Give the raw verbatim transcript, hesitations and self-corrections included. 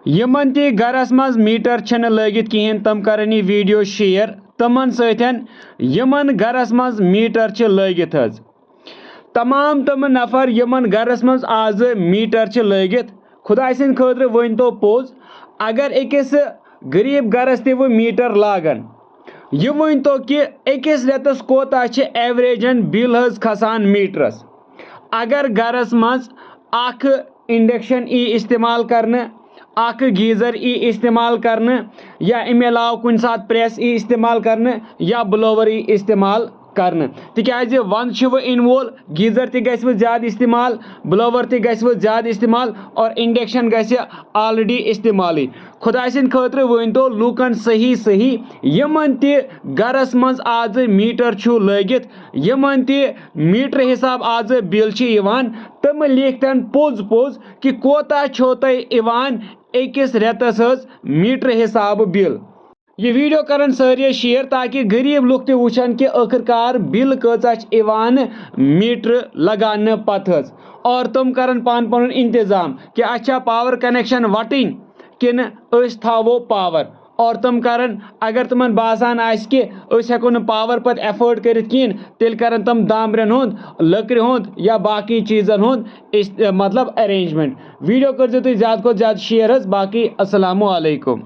یِمن تہِ گرس منٛز میٖٹر چھِنہٕ لٲگِتھ کِہیٖنۍ، تِم کرن یہِ ویڈیو شیئر تِمن سۭتۍ، یِمن گرس منٛز میٖٹر چھِ لٲگِتھ حظ۔ تمام تِم نفر یِمن گرس منٛز آزٕ میٖٹر چھِ لٲگِتھ، خداے سٕنٛدِ خٲطرٕ ؤنۍ تو پوٚز، اگر أکِس غریٖب گرس تہِ وۄنۍ میٖٹر لاگن، یہِ ؤنۍ تو کہِ أکِس رٮ۪تس کوتاہ چھِ ایوریجن بِل حظ کھسان میٖٹرس؟ اگر گرس منٛز اکھ انڈکشن یی استعمال کرنہٕ، اکھ گیٖزر یی استعمال کرنہٕ، یا امہِ علاوٕ کُنہِ ساتہٕ پریس یی استعمال کرنہٕ، یا بلوور یی استعمال کرنہٕ، تِکیازِ ونٛدٕ چھُ وۄنۍ یِنہٕ وول، گیٖزر تہِ گژھِ وۄنۍ زیادٕ استعمال، بلوور تہِ گژھِ وۄنۍ زیادٕ استعمال، اور انڈکشن گژھِ آلریڈی استعمالٕے۔ خداے سٕنٛدِ خٲطرٕ ؤنۍ تو لوٗکن صحیح صحیح، یِمن تہِ گرس منٛز آزٕ میٖٹر چھُ لٲگِتھ، یِمن تہِ میٖٹر حساب آزٕ بِل چھِ یِوان، تِم لیکھتن پوٚز پوٚز کہِ کوتاہ چھو تۄہہِ یِوان أکِس رٮ۪تس حظ میٖٹر حسابہٕ بِل۔ یہِ ویڈیو کرن سٲری شیئر تاکہ غریٖب لُکھ تہِ وٕچھن کہِ ٲخٕر کار بِل کۭژاہ چھِ یِوان میٖٹر لگاونہٕ پتہٕ حظ، اور تِم کرن پانہٕ پنُن انتظام کہِ اَسہِ چھا پاور کنیکشن وٹٕنۍ کِنہٕ أسۍ تھاوو پاور۔ اور تِم کرن، اگر تِمن باسان آسہِ کہِ أسۍ ہٮ۪کو نہٕ پاور پتہٕ ایفٲرڈ کٔرِتھ کِہیٖنۍ، تیٚلہِ کرن تِم دامبرٮ۪ن ہُنٛد، لٔکرِ ہُنٛد یا باقٕے چیٖزن ہُنٛد است-، مطلب ارینجمنٹ۔ ویڈیو کٔرزیو تُہۍ زیادٕ کھۄتہٕ زیادٕ شیئر حظ۔ باقٕے السلام علیکم۔